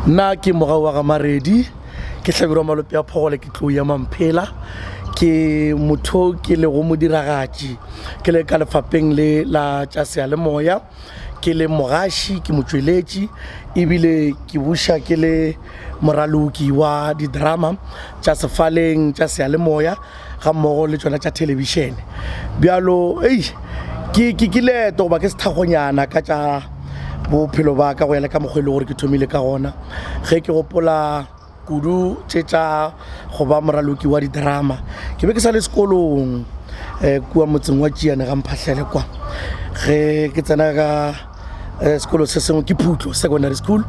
Nna ke Mogau wa ga Maredi, ke Hlabirwa Malope a Phogole, ke tlou ya Mamphela. Ke motho ke lego modiragatši, ke le ka lefapeng le la tša seyalemoya, ke le mogaši, ke motšweletši, ebile ke buša ke le moraloki wa di-drama tša sefaleng, tša seyalemoya gammogo le tšona tša thelebišene. Bjalo ei ke ke ke leeto goba ke sethakgonyana ka tša bophelo ba ka go ya le ka mokgwa e le gore ke thomile ka gona. Ge ke gopola kudu tše tša go ba moraloki wa di-drama, ke be ke sa le sekolong um kua motseng wa Tšiane ga Mphahlele kwa. Ge ke tsena ka sekolo se sengwe ke Phutlo Secondary School,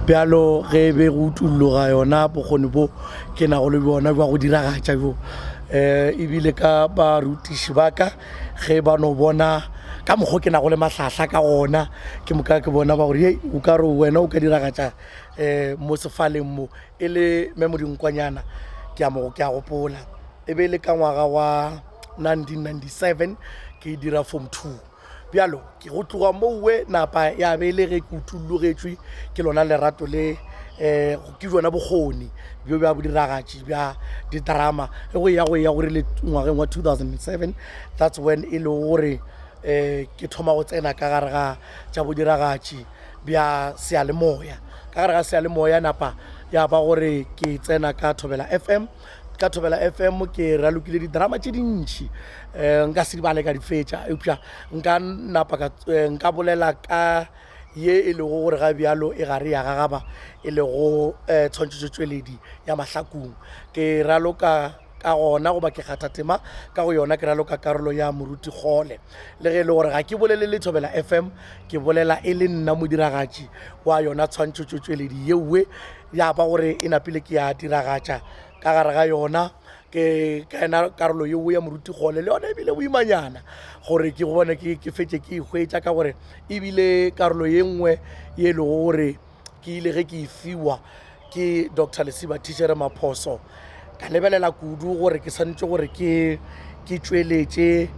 bjalo ge be go utulloga yona bokgoni bo ke nago le bjona bja go diragatša bjo um ebile ka barutiši ba ka ge ba no bona ka mokgwa ke nago le mahlahla ka gona, ke moka ke bona ba gore ye o ka re wena o ka diragatša um mo sefaleng mo e le me modinkwanyana. Ke a mo ke a gopola e be e le ka ngwaga wa 1997 ke dira form 2. Bjalo ke go tloga mowe napa ya be e le ge ke utullogetšwe ke lona lerato le um ke bjona bokgoni bjo bja bodiragatši bja di-drama. Ge go eya go eya go rile ngwageng wa 2007 that's when e lego gore um ke thoma go tsena ka gare ga tša bodiragatši bja seyalemoya. Ka gare ga seyalemoya napa ya ba gore ke tsena ka Thobela F_M. Ka Thobela F_M ke ralokile di-drama tše dintši um nka se di bale ka di fetša, eupša nka napa ka nka bolela ka ye e lego gore ga bjalo e gare ya gagaba e lego um tshwantšhetšotšweledi ya Mahlakung. Ke raloka ka gona goba ke kgatha tema ka go yona, ke raloka karolo ya Moruti Kgole. Le ge e le gore ga ke bolele le Thobela F_M, ke bolela e le nna modiragatši wa yona tshwantšhetšotšweledi yeowe ya ba gore e napile ke ya diragatša ka gare ga yona. Ke ka yena karolo yeo ya Moruti Kgole le yona ebile boimanyana gore ke bone ke ke fetše ke e hwetša, ka gore ebile karolo ye nngwe ye e lego gore ke ile ge ke e fiwa ke Doctor Lesiba Thitšhere Maphoso, ka lebelela kudu gore ke swanetše gore ke ke tšweletše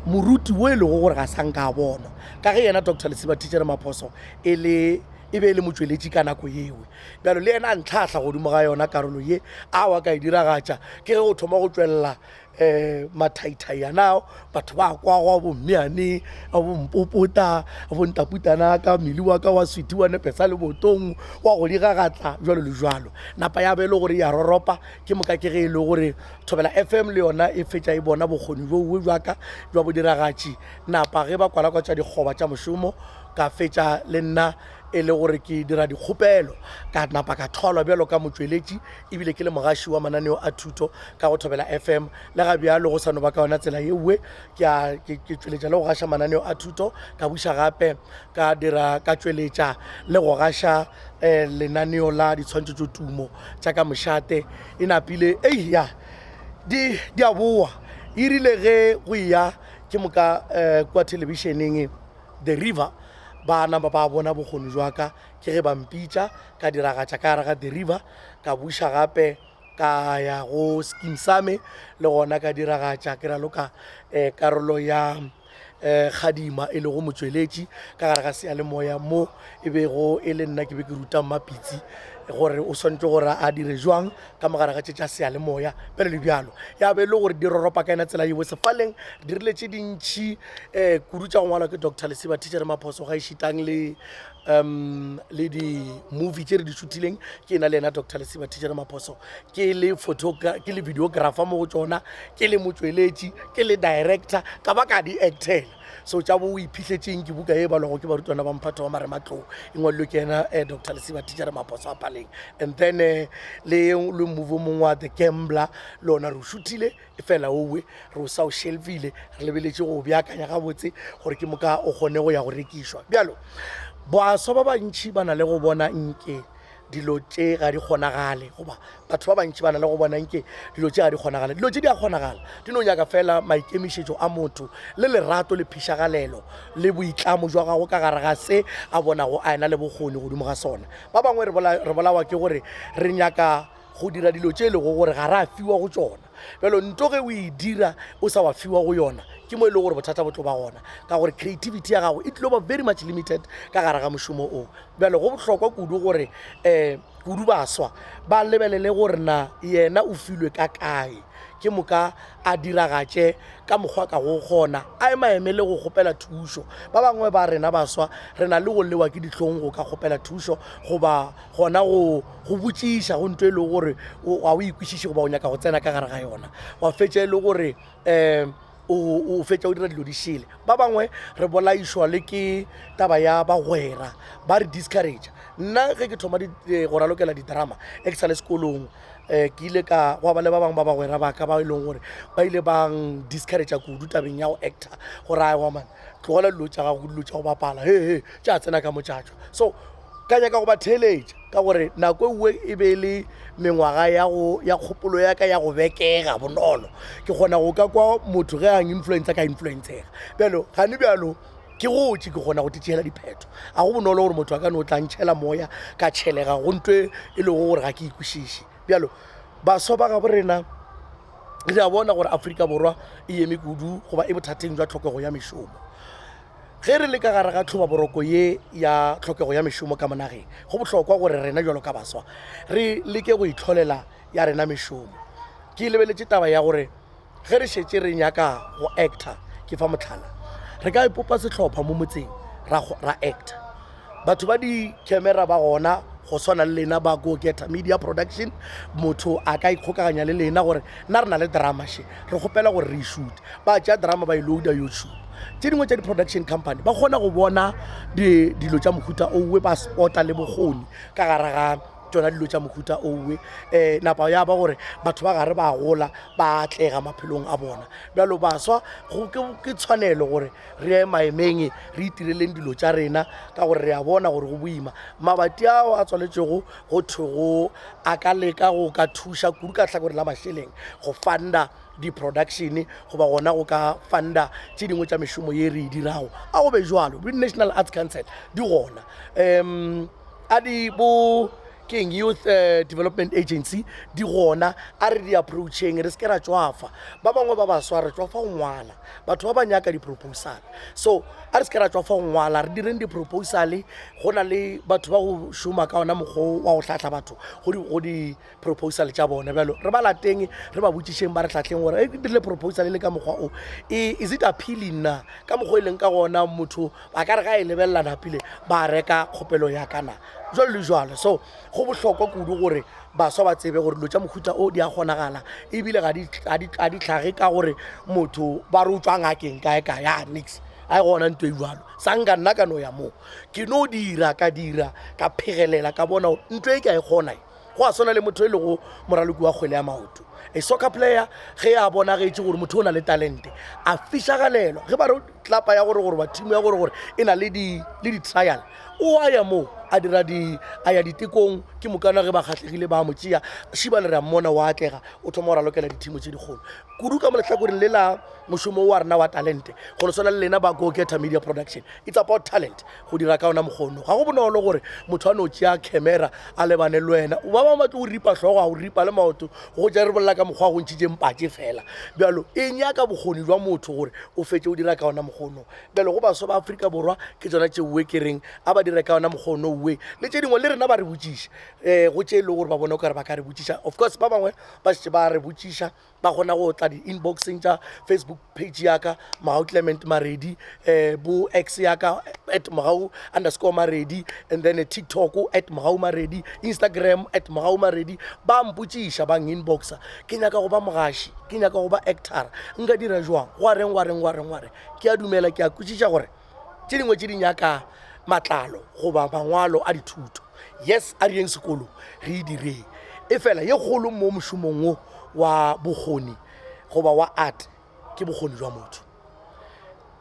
moruti wo e lego gore ga sa nka a bonwa, ka ge yena Doctor Lesiba Thitšhere Maphoso e le e be e le motšweletši ka nako yeo. Bjalo le yena a ntlhahla godimo ga yona karolo ye a wa ka e diragatša. Ke ge go thoma go tšwelela um mathaithai anao, batho ba kwagwa bommeane, bompopota, bontaputana ka mmele wa ka wa sweet wa nepesa lebotong wa go diragatla jwalo le jwalo. Napa ya be e le gore ya roropa, ke moka ke ge e le gore Thobela F_M le yona e fetša e bona bokgoni bjowe bja ka bja bodiragatši. Napa ge ba kwalakwatša dikgoba tša mošomo, ka fetša le nna e le gore ke dira dikgopelo, ka napa ka thwalwa bjalo ka motšweletši ebile ke le mogaši wa mananeo a thuto ka go Thobela F_M. Le ga bjalo go sa no ba ka yona tsela yeowe, ke a ke ke tšweletša le go gaša mananeo a thuto, ka buša gape ka dira ka tšweletša le go gaša um lenaneo la ditshwantšhetšotumo tša ka mošate. E napile ei ya di di a boa. E rile ge go eya ke moka um kua thelebišeneng The River ba napa ba bona bokgoni jwa ka, ke ge ba mpitša ka diragatša ka gare ga The River, ka buša gape ka ya go Skeem Saam le gona ka diragatša ke raloka um karolo ya um Kgadima e lego motšweletši ka gare ga seyalemoya mo e bego e le nna ke be ke ruta Mmapitsi gore o swanetše gore a dire jwang ka mo gare ga tše tša seyalemoya bjalo le bjalo. Ya be e le gore di roropa ka yona tsela yeo. Sefaleng re dirile tše dintši um kudu tša go ngwalwa ke Doctor Lesiba Thitšhere Maphoso gaešitang le um le di-movie tše re di šuthileng ke ena le yena Doctor Lesiba Thitšhere Maphoso, ke le ke le videographer mo go tšona, ke le motšweletši, ke le director, ka ba ka di actela. So tša bo o iphihletšeng ke buka ye e balwago ke barutwana ba mphato wa marematlou, e ngwadilwe ke yena eh, Doctor Lesiba Thitšhere Maphoso a Paleng. And then eh, le le movie o mongwe wa The Gambler le ona re o šuthile fela owe re o sa o shelfile, re lebeletše go o beakanya gabotse gore ke moka o kgone go ya go rekišwa. Bjalo baswa ba bantši ba na le go bona nke dilo tše ga di kgonagale, goba batho ba bantši ba na le go bona nke dilo tše ga di kgonagale. Dilo tše di a kgonagala, di no nyaka fela maikemišetšo a motho le lerato le phišagalelo le boitlamo jwa gagwe ka gare ga se a bonago a ena le bokgoni godimo ga sona. Ba bangwe re bolawa ke gore re nyaka go dira dilo tše e lego gore ga ra fiwa go tšona. Bjalo nto ge o e dira o sa wa fiwa go yona, ke mo e lego gore bothata bo tlo ba gona, ka gore creativity ya gago e tlo ba very much limited ka gare ga mošomo o. Bjalo go bohlokwa kudu gore um kudu baswa ba lebelele gore na yena o filwe ka kae ke moka a diragatše ka mokgwa ka go kgona a emaeme le go kgopela thušo. Ba bangwe ba rena baswa re na le go lewa ke dihlong go ka kgopela thušo goba gona go go botšiša go nto e lego gore ga o ikwešiše goba o nyaka go tsena ka gare ga yona wa fetša e le gore um o fetša o dira dilo di šele. Ba bangwe re bolaišwa le ke taba ya bagwera ba re discourage. Nna ge ke thoma go ralokela di-drama e ke sa le sekolong um ke ile ka gwa ba le ba bangwe ba bagwera ba ka ba e leng gore ba ile ba discourage kudu tabeng ya go actor gore aewa man tlogela dilo tša gago dilo tša go bapala he he tša tsena ka motšatšo. So ka nyaka go ba theeletša ka gore nako e nngwe e be e le mengwaga ya go ya kgopolo ya ka ya go bekega bonolo ke kgona go ka kwa motho ge a influencer ka influencega bjalo gane bjalo ke gotše ke kgona go titšeela diphetho ga go bonolo gore motho a ka no tla ntšhela moya ka tšhelega go nto e lego gore ga ke ikwešiše bjalo baswa ba gabo rena re a bona gore Afrika Borwa e eme kudu goba e bothateng jwa tlhokego ya mešomo Ge re le ka gare ga tlhobaboroko ye ya tlhokego ya mešomo ka mo nageng, go bohlokwa gore rena bjalo ka baswa re leke go itlholela ya rena mešomo. Ke lebeletše taba ya gore ge re šetše re nyaka go actor, ke fa mohlala, re ka ipopa sehlopha mo motseng ra, ra actor. Batho ba di-camera ba gona go swana le lena ba Go Getter Media Production, motho a ka ikgokaganya le lena gore nna re na le drama še, re kgopela gore re e shoot. Ba tšea drama ba e loada YouTube. Tše dingwe tša di-production company ba kgona go bona dilo tša mohuta owe, ba spota le bokgoni ka gare ga tšona dilo tša mohuta owe. Um napa ya ba gore batho ba gare ba gola ba atlega maphelong a bona. Bjalo baswa ke tshwanelo gore re ye maemeng re itireleng dilo tša rena ka gore re a bona gore go boima. Mabati ao a tswaletšwego go thwe go a ka leka go ka thuša kudu ka tlhakoreng la mašeleng go funda di-production goba gona go ka funda tše dingwe tša mešomo ye re e dirago. A go be jwalo, bo-National Arts Council di gona. Um a di bo ke eng Youth Development Agency di gona, a re di approacheng re se ke ra tšwafa. Ba bangwe ba baswa re tšwafa go ngwala. Batho ba ba nyaka di-proposal, so a re se ke ra tšwafa go ngwala, re direng di-proposal. Go na le batho ba go šoma ka ona mokgwa wa go hlahla batho go di-proposal tša bona. Bjalo re ba lateng, re ba botšišeng, ba re hlahleng gore ke dirile proposal e le ka mokgwa o, is it appealing na? Ka mokgwa e leng ka gona motho ba ka re ga e lebelela napile ba reka kgopelo ya ka na, jwalo le jwalo. So go bohlokwa kudu gore baswa ba tsebe gore dilo tša mohuta o di a kgonagala ebile ga di hlage ka gore motho ba re o tšwa ngakeng kae kae a nix a e gona nto e jwalo. Sa nka nna ka no ya moo ke no dira ka dira ka phegelela ka bona gore nto e ke a e kgona e. Go a swana le motho e lego moraloki wa kgwele ya maoto, a soccer player, ge a bonagetše gore motho o na le talente a fišagalelwa ge ba re tlapa ya gore gore ba team ya gore gore e na le di le di-trial, o a ya moo a dira di a ya ditekong, ke mokana ge ba kgahlegile ba mo tšea šiba le re a mmona wa atlega, o thoma go ralokela dithimo tše dikgolo kudu. Ka mo lehlakoreng le la mošomo wa rena wa talente, go no swana le lena ba Go Getter Media Production, it's about talent, go dira ka ona mokgono. Ga go bonolo gore motho a no tšea camera a lebane le wena, ba bangwe ba tlo go ripa hlogo, a go ripa le maoto, go tša re bolela ka mokgwa wa go ntšhitše mpatše fela. Bjalo e nyaka bokgoni jwa motho gore o fetše o dira ka ona mokgono. Bjalo go baswa ba Afrika Borwa ke tšona tšeoe ke reng a ba dire ka ona mokgono owe, le tše dingwe le rena ba re botšiše um go tše e lego gore ba bona o kare ba ka re botšiša. Of course ba bangwe ba šetše ba re botšiša, ba kgona go tla di-inboxeng tša Facebook page ya ka Mogau Clement Maredi, um bo X ya ka at Mogau underscore Maredi, and then TikTok at Mogau Maredi, Instagram at Mogau Maredi. Ba mpotšiša, ba inboxa, ke nyaka go ba mogaši, ke nyaka go ba actor, nka dira jwang, gwa reng gwa reng gwa reng gwa reng. Ke a dumela, ke a kwešiša gore tše dingwe tše di nyaka matlalo goba mangwalo a dithuto. Yes, a re yeng sekolong re e direng, e fela ye kgolo mo mošomong wo wa bokgoni goba wa art ke bokgoni jwa motho,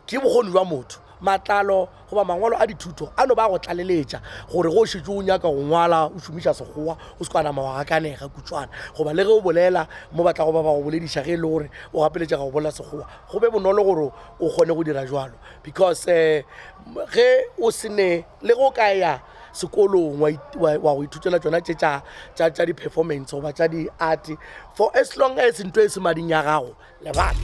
ke bokgoni jwa motho. Matlalo goba mangwalo a dithuto a no ba go tlaleletša gore ge o šetše o nyaka go ngwala o šomiša Sekgowa o se ka nama wa gakanega kutšwana, goba le ge o bolela mo ba tlago ba ba go bolediša ge e le gore o gapeletšega go bolela Sekgowa, go be bonolo gore o kgone go dira jwalo. Because um ge o se ne le ge o ka ya sekolong wa go ithutela tšona tše tša di-performance goba tša di-art, for as long as ntho e se mading ya gago, lebala.